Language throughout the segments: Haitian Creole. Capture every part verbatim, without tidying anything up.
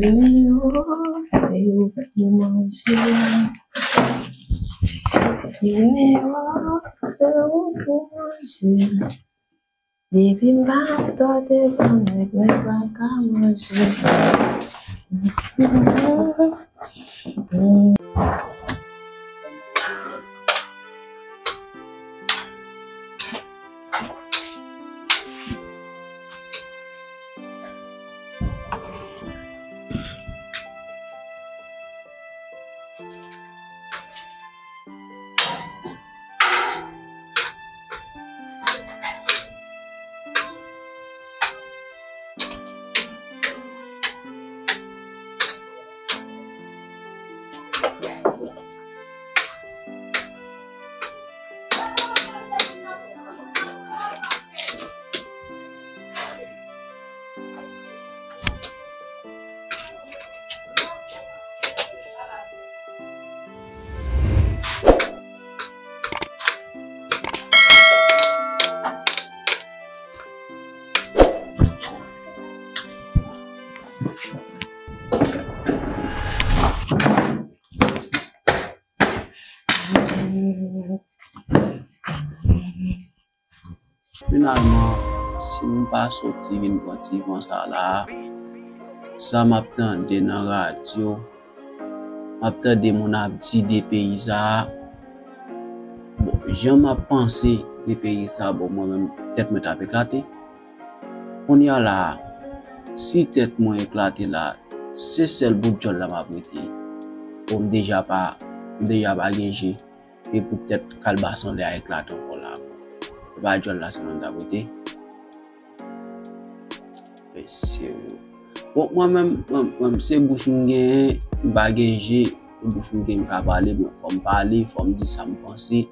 Nimewo, se ou pou manje. Nimewo, se ou pou manje. Depi m pa tande van nèg, nèg pa ka manje. Finalman, si m pa soti vin pran ti van sa la, sa m ap tande nan radyo, m ap tande moun ap di de peyi sa a. Bon, jan m ap panse de peyi sa a, bon, mwen menm, tèt mwen t ap eklate. Kounye a la a, si tèt mwen eklate la, se sèl bout djòl la m ap rete. Bon, m deja pa, m deja pa gen je. E poutèt kalbason lè a eklate ankò la. E pa djòl la sèlman m t ap rete. Mesye yo. Bon, mwen menm, mwen, mwen, se bouch m genyen, m pa gen je, se bouch m genyen, m ka pale, men fò m pale, fò m di sa m panse,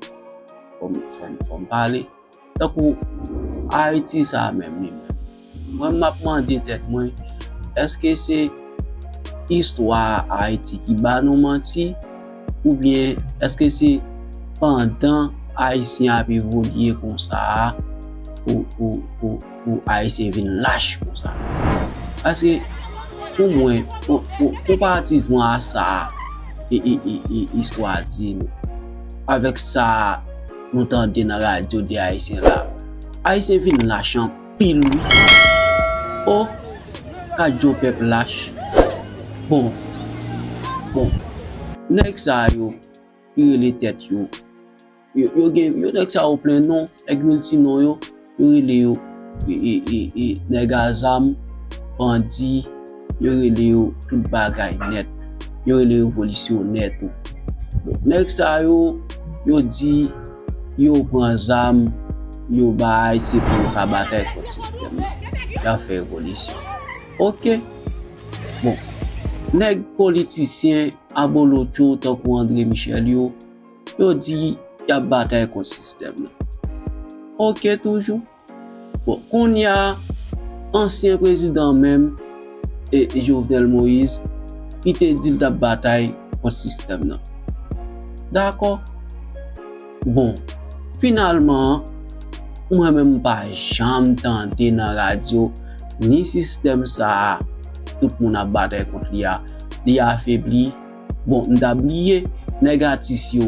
fò m, fò m, fò m pale. Tankou Ayiti sa a menm li menm. Mwen, m ap mande tèt mwen, èske se istwa Ayiti ki ba nou manti, oubyen èske se pandan Ayisyen ap evolye konsa a, pou, pou, pou, pou Ayisyen vin lach konsa? Paske, pou mwen, pou, pou, konparativman a sa, e, e, e, e, istwa di nou, avèk sa nou tande nan radyo de Ayisyen la, Ayisyen vin lach anpil, wi. O, gad yon pèp lach. Bon, bon, nèg sa yo ki rele tèt yo, yo, yo gen, yo nèg sa yo plen non, nèg milti non yo, yo rele yo, e, e, e, e, nèg a zam, bandi, yo rele yo tout bagay nèt, yo rele yo revolisyonè tou. Bon, nèg sa yo, yo di yo pran zam, yo bay, se pou yo ka batay kont sistèm nan. Y ap fè revolisyon. Oke. Bon, nèg politisyen abolotcho tankou André Michel yo, yo di y ap batay kont sistèm nan. Oke toujou. Bon, kounye a, ansyen prezidan menm, e, Jovenel Moïse, li te di l t ap batay kont sistèm nan. Dakò. Bon, finalman, mwen menm m pa janm tande nan radyo, ni sistèm sa a, tout moun ap batay kont li a, li afebli, Bon, m ta bliye, nèg atis yo,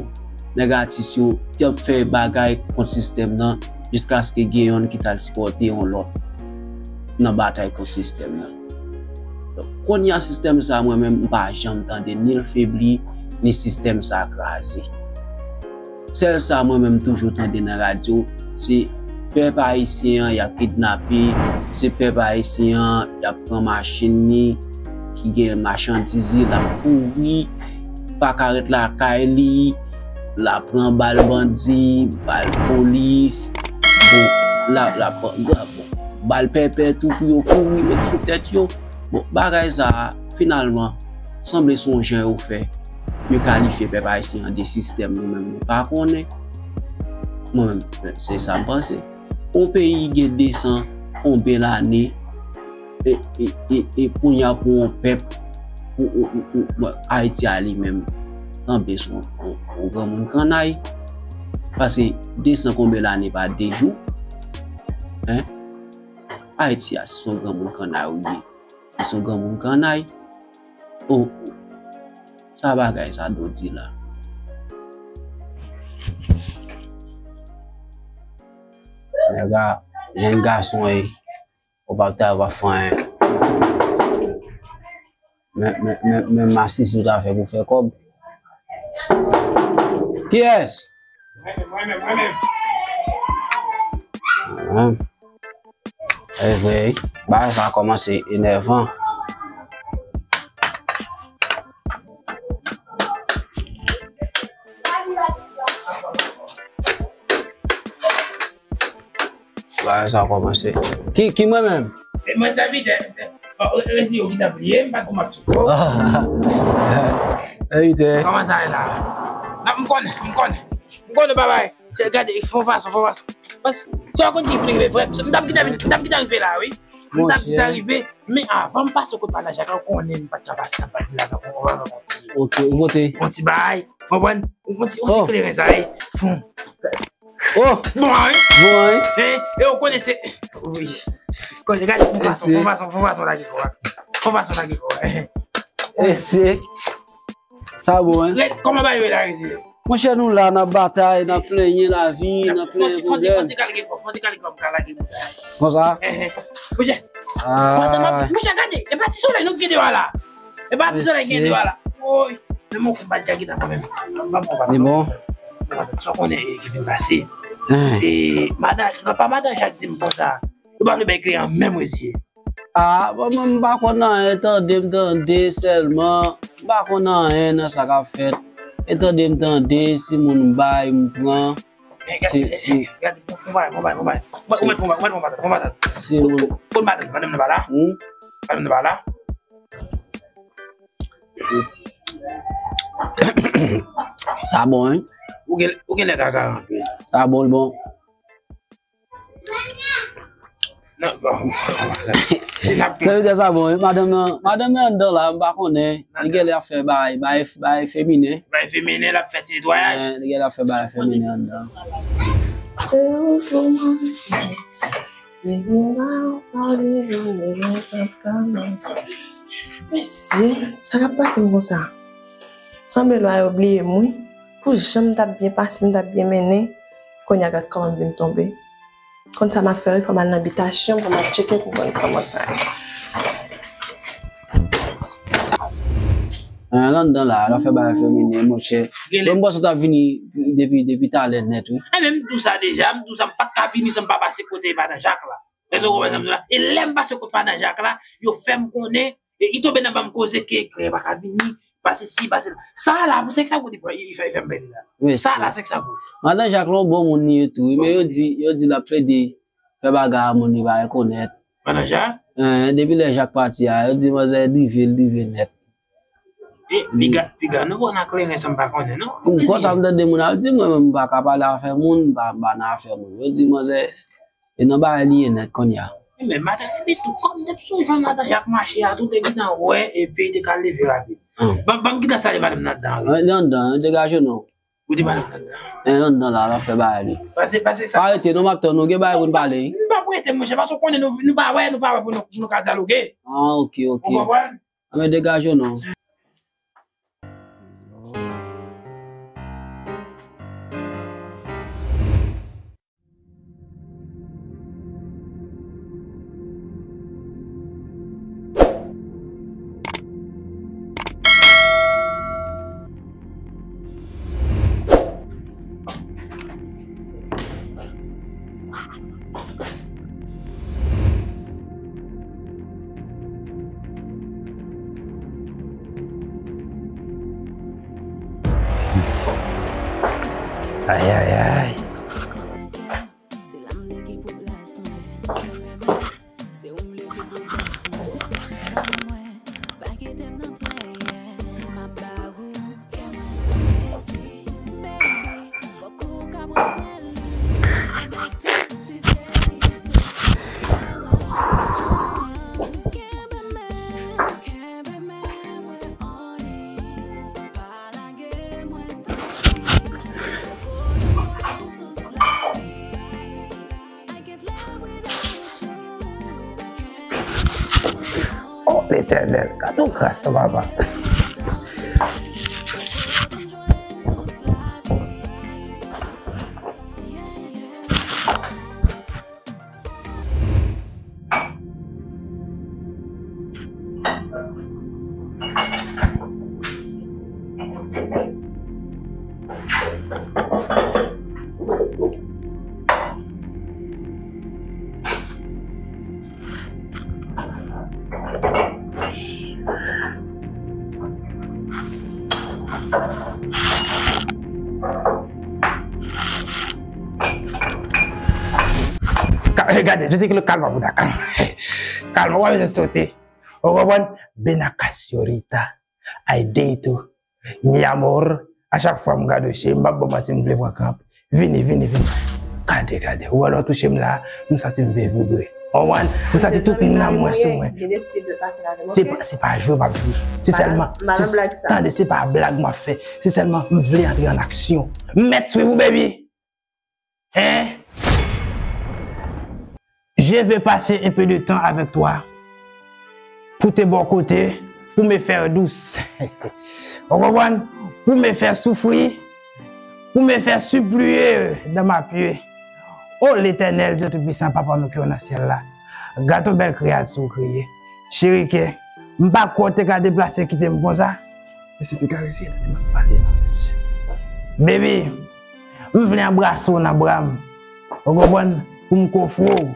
nèg atis yo t ap fè bagay kont sistèm nan, jiskaske gen yonn ki t al sipòte yon lòt nan batay kont sistèm nan. Donk, kounye a sistèm sa, mwen menm, m pa janm tande ni l febli, ni sistèm sa kraze. Sèl sa mwen menm toujou tande nan radyo, se pèp ayisyen an y ap kidnape, se pèp ayisyen an y ap pran machin li, ki gen machandiz li, l ap kouri, pa ka ret lakay li, l ap pran bal bandi, bal polis, bon, l ap, l ap pran, bon, bal pèpè tou pou yo kouri met sou tèt yo. Bon, bagay sa a, finalman, sanble se yon jan yo fè, yo kalifye pèp ayisyen an de sistèm nou menm nou pa konnen. Mwen menm, se sa m panse. Yon peyi gen de san konbyen lane, e, e, e, e kounye a pou yon pèp, pou, pou, pou, pou, bon, Ayiti a li menm, sanble se yon, yon, yon granmoun kannay. Paske de san konbyen lane pa de jou, en? Ayiti a, se yon granmoun kannay ou ye. Li se yon granmoun kannay. Oh, sa bagay sa Dodi la. Nèg la, jèn gason e, ou p ap travay, w ap fè anyen. Men, men, men, men masisi ou ta fè pou fè kòb. Kiyès? Mwen menm, mwen menm, mwen menm. Mwen menm. E vre, bagay sa kòmanse enèvan. Bagay sa kòmanse. Ki, ki mwen menm? E mwen sèvitè, mistè. Bon, re-, rezi yo ki t ap bliye, m pa t konn m ap tchouko. Sèvitè. Kòman sa ye la? Non, m konnen, m konnen. M konnen, babay. Chè, gade, fè yon fason, fè yon fason. Pas, sa w konn ki fin rive vre, m t ap gentan vin, m t ap gentan rive la, wi. M t ap gentan rive, men avan m pase kot Papa Jacques la, ou konnen m pa t ka pase san pa vin la, avèk yon, avèk yon ti, ok, ou pote yon ti bagay, konprann? Yon ti, yon ti kleren sa, wi. Fon. Oh! Bon, wi. Bon, wi. E, e ou konnen se, wi. Konnen, gade, fè yon fason, fè yon fason, fè yon fason lage kò a. Fè yon fason lage kò a. Mesye. Sa bon, en? Kòman bagay yo la, mesye? Monchè, nou la, n ap batay, n ap plenyen lavi, n ap plenyen pwoblèm. Fon ti, fon ti, fon ti kalge kò, fon ti kalge kò, m ka lage bouda. Konsa? Enhen. Monchè, pandan m ap, monchè, gade, e pa ti solèy nou ki gen deyò a la. E pa ti solèy ki gen deyò a la. Woy, men mwen konn bat gagi nan mwen menm. Li bon. Sa w konnen, e, ki fin pase. E, madan, papa madan Jacques di m konsa. Yo pa vle bay kleren an menm, mesye. Ah, bon, mwen, m pa konn anyen, tande m tande sèlman. M pa konn anyen nan sa k ap fèt. E tande m tande, si moun bay, m pran. Eh, gade, eh, eh, gade, fon bagay, fon bagay, fon bagay. Ou mèt, ou mèt, ou mèt, ou mèt, ou mèt. Si moun. Kot madanm, madanm nan pa la? Hmm? Madanm nan pa la? Sa bon, wi. Ou gen, ou gen lè gaga anpil. Sa bon, l bon. Non, bon. Se n ap... Sèvitè sa bon, wi. Madanm nan, madanm nan anndan la, m pa konnen. Li genlè ap fè bagay, bagay, bagay feminen. Bagay feminen, l ap fè ti netwayaj. Eh, li genlè ap fè bagay feminen anndan. Mesye, sa k ap pase m konsa? Sanble lwa yo bliye m, wi. Pou jan m t ap byen pase, m t ap byen mennen, kounye a gad kòman m vin tonbe. Konn sa m ap fè, wi, fò m al nan bitasyon pou m al tcheke pou m konn kòman sa ye. Eh, l anndan la, l ap fè bagay feminen, monchè. Bon, m panse w t ap vini depi, depi talè nèt, wi. Enben, m di w sa deja, m di w sa, m pa t ka vini san m pa pase kote madan Jak la. Èske w konprann sa m di w la? E lè m pase kot madan Jak la, yo fè m konnen, e, li tonbe nan ban m koze ke kleren pa ka vini, pase si, pase la. Sa la, pou senk san goud li pran, li fè, li fè m bay li la. Sa la, senk san goud. Madan Jak la, yon bon moun li ye tou, wi, men yo di, yo di l ap plede fè bagay a moun li pa rekonèt. Madan Jak? Eh, depi lè Jak pati a, yo di manzè drive, l drive nèt. E, piga, piga, nou bon nan kleren sa m pa konnen, non. Konsa m tande moun ap di, mwen menm m pa ka pale afè moun, m pa, m pa nan afè moun. Yo di manzè, e nan bagay li ye nèt kounye a. E men madan, epi tou, kòm depi sou jan madan Jak mache a, tou te gentan wè, epi te ka leve rapid. Ban, ban m gentan salye madanm nan anndan, wi. Li anndan, degaje w non. Ou di madanm nan anndan. Li anndan la, l ap fè bagay li. Pase, pase sa. Pa rete non, m ap tann ou, gen bagay pou n pale. M p ap rete, monchè, paske w konnen nou, nou pa wè, nou pa wè pou nou, pou nou ka dyaloge. Ah, ok, ok. Ou konprann? Anben degaje w non. Ay, ay, ay. Se la m vle ki pou plas mwen. Se ou m vle ki pou plas mwen. Mwen, pa kite m nan plenyen. M ap ba ou kè mwen sezi. Baby, fòk ou ka pran swen li. Avèk tout sinserite. Kenbe men, kenbe men mwen anni. Pa lage mwen tanpri. Kote mwen sou Letènèl, gade yon gras nan papa. Ka- Gade, je te kilo kalma bouda, kalma. Kalma, w ap bezwen sote. Ou konprann? Ven acá, señorita. Ay, date ou. Mi amor, a chak fwa m gade w, cheri, m p ap ba w manti, m vle pran kranp. Vini, vini, vini. Gade, gade. Ou wè lè w touche m la, m santi m vle vibre. Ou konprann? M santi tout nanm mwen sou mwen. Se pa, se pa jwe m ap jwe. Se sèlman, se, tande, se pa blag m ap fè. Se sèlman m vle antre an aksyon. M mèt swiv ou, baby. Hein? Je veux passer un peu de temps avec toi pour te boycotter, pour me faire douce. Ou konprann? Pour me faire souffrir, pour me faire supplier dans ma pied. Oh l'Éternel Dieu Tout-Puissant, Papa nou ki nan syèl la, gade yon bèl kreyati ou kreye. Cheri kè, m pa kwè w te ka deplase kite m konsa. Mesye, te ka resi, tande m ap pale nan mesye. Baby, m vle anbrase w nan bra m. Ou konprann? Pou m kofre w.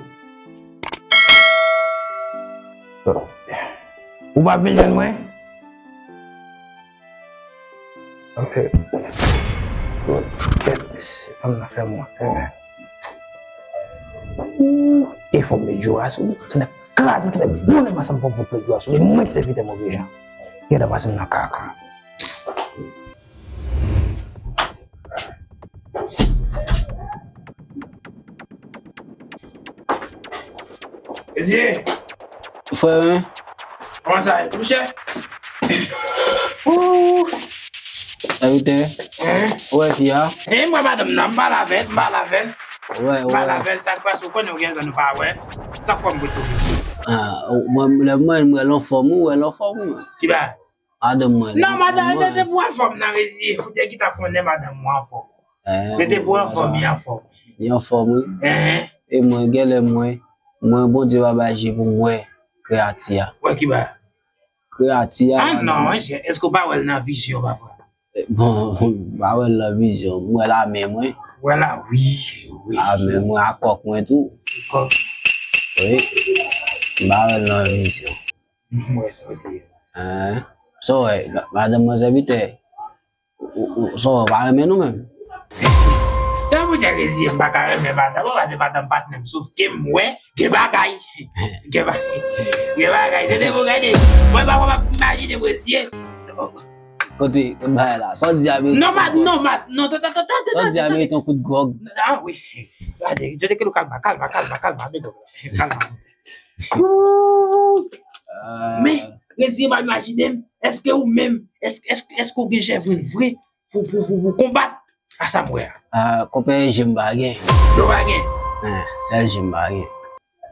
Ou p ap vin jwenn mwen? Ok. Kèt, mesye, fanm nan fè m wont, wi, men. Ooh, e fò m met djora sou li. Tande kraze m, tande boule m ansanm, fò m fout met djora sou li. Mwen ki sèvitè move jan. Genlè pase m nan kaka. Ezye! Frè mwen. Kòman sa ye? Mouche? Ooh! Sèvitè. Hein? Ou wè fi a? Hein, m wè madanm nan, m pale avè l, m pale avè l. Ou wè, ou wè. M pale avè l, sa k pase, ou konnen ou gen tan nou pa wè. Sa k fè m retwouve sou. Ah, mwen, lè mwen, mwen l anfòm, ou wè l anfòm, wi. Ki bagay? Madanm mwen. Non, madanm, li te pou anfòm nan, Ezye. Ou te gentan konnen madanm mwen anfòm. Li te pou anfòm, li anfòm. Li anfòm, wi. Hein? E mwen, genlè mwen, mwen, Bondye pa bay je pou m wè kreyati a. Wè ki bagay? Kreyati a, ah non, monchè, èske w pa wè l nan vizyon pafwa? Bon, m pa wè l nan vizyon, m wè l a men mwen. Wè l a, wi, wi. A men mwen, a kòk mwen tou. Kòk. Wi, m pa wè l nan vizyon. M wè sa w di a. Hein? Sa w wè, ma-, madanm mwen sèvitè. Ou, ou, sa w pa renmen nou menm? Tan pou Djak Ezye, m pa ka renmen madanm mwen, paske madanm patnè m, sof ke m wè, gen bagay. Gen bagay. Gen bagay. Se te pou gade. Mwen pa konn ap imajine m Ezye. Kote, kote bagay la? Sa w di a merite yon kout gwòg. Non, mat, non, mat, non, tan, tan, tan, tan, tan. Sa w di a merite yon kout gwòg. Ah, wi. Gade, je te kelo kalma, kalma, kalma, kalma, amigo. Kalma. Men, Ezye pa imajine m, èske ou menm, èske, èske, èske ou gen jèvrin vre pou, pou, pou, pou konbat a sa m wè a? Ah, konpè, je m pa gen. Je w pa gen? Eh, sèl je m pa gen.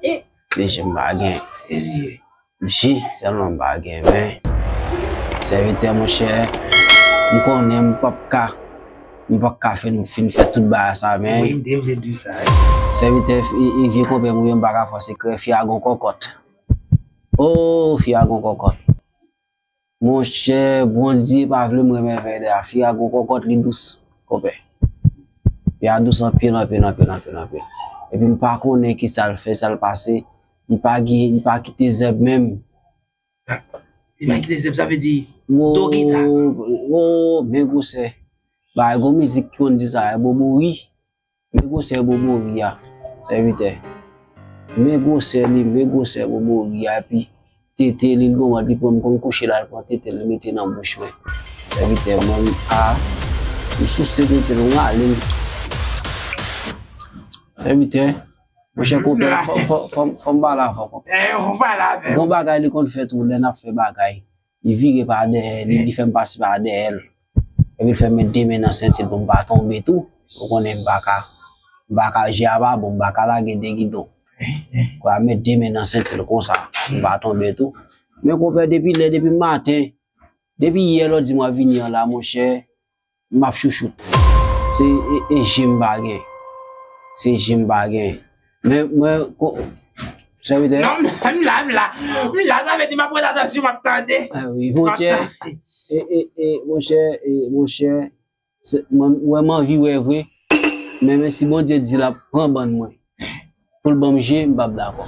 Eh. Se je m pa gen. Ezye. Je sèlman m pa gen, men. Sèvitè, monchè, m konnen m p ap ka, m p ap ka fin, fin fè tout bagay sa, men. Wi, m te vle di sa, wi. Sèvitè, e, e vye konpè m, wi, m pa ka fè sekrè, fi a gon kòkòt. Oh, fi a gon kòkòt. Monchè, Bondye pa vle m renmen vèdè a. Fi a gon kòkòt, li dous, konpè. Fi a dous anpil, anpil, anpil, anpil, anpil. Epi m pa konnen kisa l fè, sa l pase. Li pa gen, li pa kite zèb menm. Li pa kite zèb, sa vle di doggy ta. Wo, men gwosè. Bagay, gon mizik ki konn di sa, e bobo ri. Men gwosè bobori a, sèvitè. Men gwosè li, men gwosè bobori a, epi tete li, l gon mòd li pran, m konn kouche la, l pran tete l, li mete nan bouch mwen. Sèvitè, mwen, m, a, m souse tete l, m rale l. Sèvitè, monchè, konpè, fò, fò, fò, fò m pale avè w, konpè. Eh, ou pale avè m. Gon bagay li konn fè tou, lè n ap fè bagay. Li vire pa dèyè, li, li fè m pase pa dèyè l. Epi l fè m met de men nan senti l pou m pa tonbe tou. Ou konnen m pa ka, m pa ka, je a pa bon, m pa ka lage de gidon. Kwa met de men nan senti l konsa, pou m pa tonbe tou. Men konpè, depi lè, depi maten, depi yè lè w di m w ap vini an la, monchè, m ap chouchout. Se e, e je m pa gen. Se je m pa gen. Men mwen, ko-, sèvitè. Non, m la, m la, m la, m la, sa vle di m ap prete atansyon, m ap tande. Ah wi, monchè. E, e, e, monchè, e, monchè. Se, mwen, mwen, m anvi wè vre. Men, men si Bondye di l ap pran bann mwen pou l ban m je, m p ap dakò.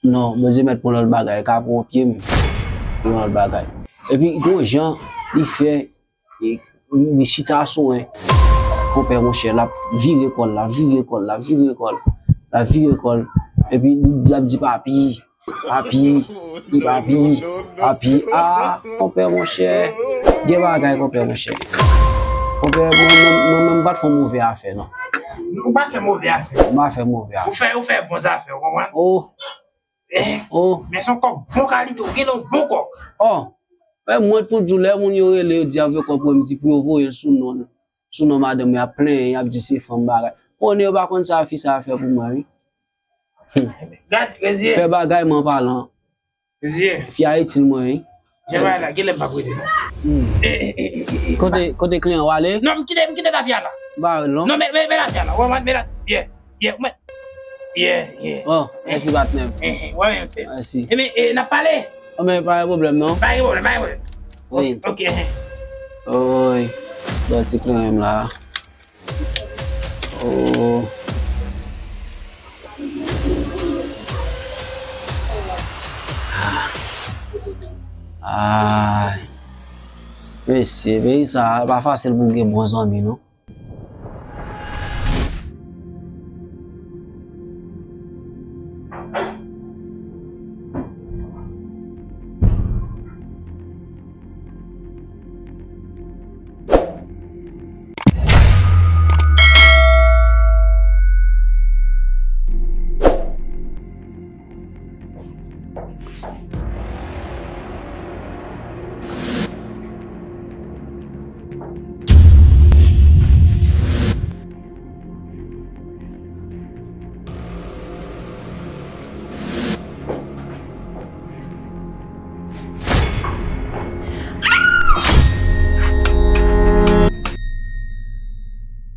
Non, Bondye mèt pran lòt bagay, ka pran pye m, pran lòt bagay. Epi, gon jan, li fè, li, li chita sou mwen. Konpè, monchè, l ap vire kò l, l ap vire kò l, l ap vire kò l, l ap vire kò l. Epi, li, l ap di papi. Papi, li papi, papi, ah, konpè monchè. Gen bagay, konpè monchè. Konpè, mwen menm, mwen menm, m pa t fè move afè, non. Ou pa fè move afè. M pa fè move afè. Ou fè, ou fè bon zafè, ou konprann? Oh, oh. Men se yon kòk bon kalite, ou gen yon bon kòk. Oh, men mwen toujou lè moun yo rele, yo di y ap voye kòb pou mwen, m di pou yo voye l sou non, sou non madanm, y ap plenyen, y ap di se fanm bagay. Konnen yo pa konn sa fi sa fè pou mwen, wi. Gad, Reziye. Fè bagay mwen palan. Reziye. Fi a itil mwen, wi. Jan bagay la, genlè m p ap rete non. Hmm. Eh, eh, eh, eh, eh, kote, kote kliyan w ale? Non, m kite, m kite tafya la. Ba, non. Non, men, men, men tafya la. Wè, men, men, yeah, yeah, men, yeah, yeah. Oh, mèsi patnè m. Eh, eh, wè, men, mèsi. Ebyen, eh, n ap pale. Oh, men pa gen pwoblèm, non. Pa gen pwoblèm, pa gen pwoblèm. Wi. Ok, eh. Wi. Bon, ti kliyan m la. Oh. Ay. Mesye, peyi sa a pa fasil pou w gen bon zanmi, non.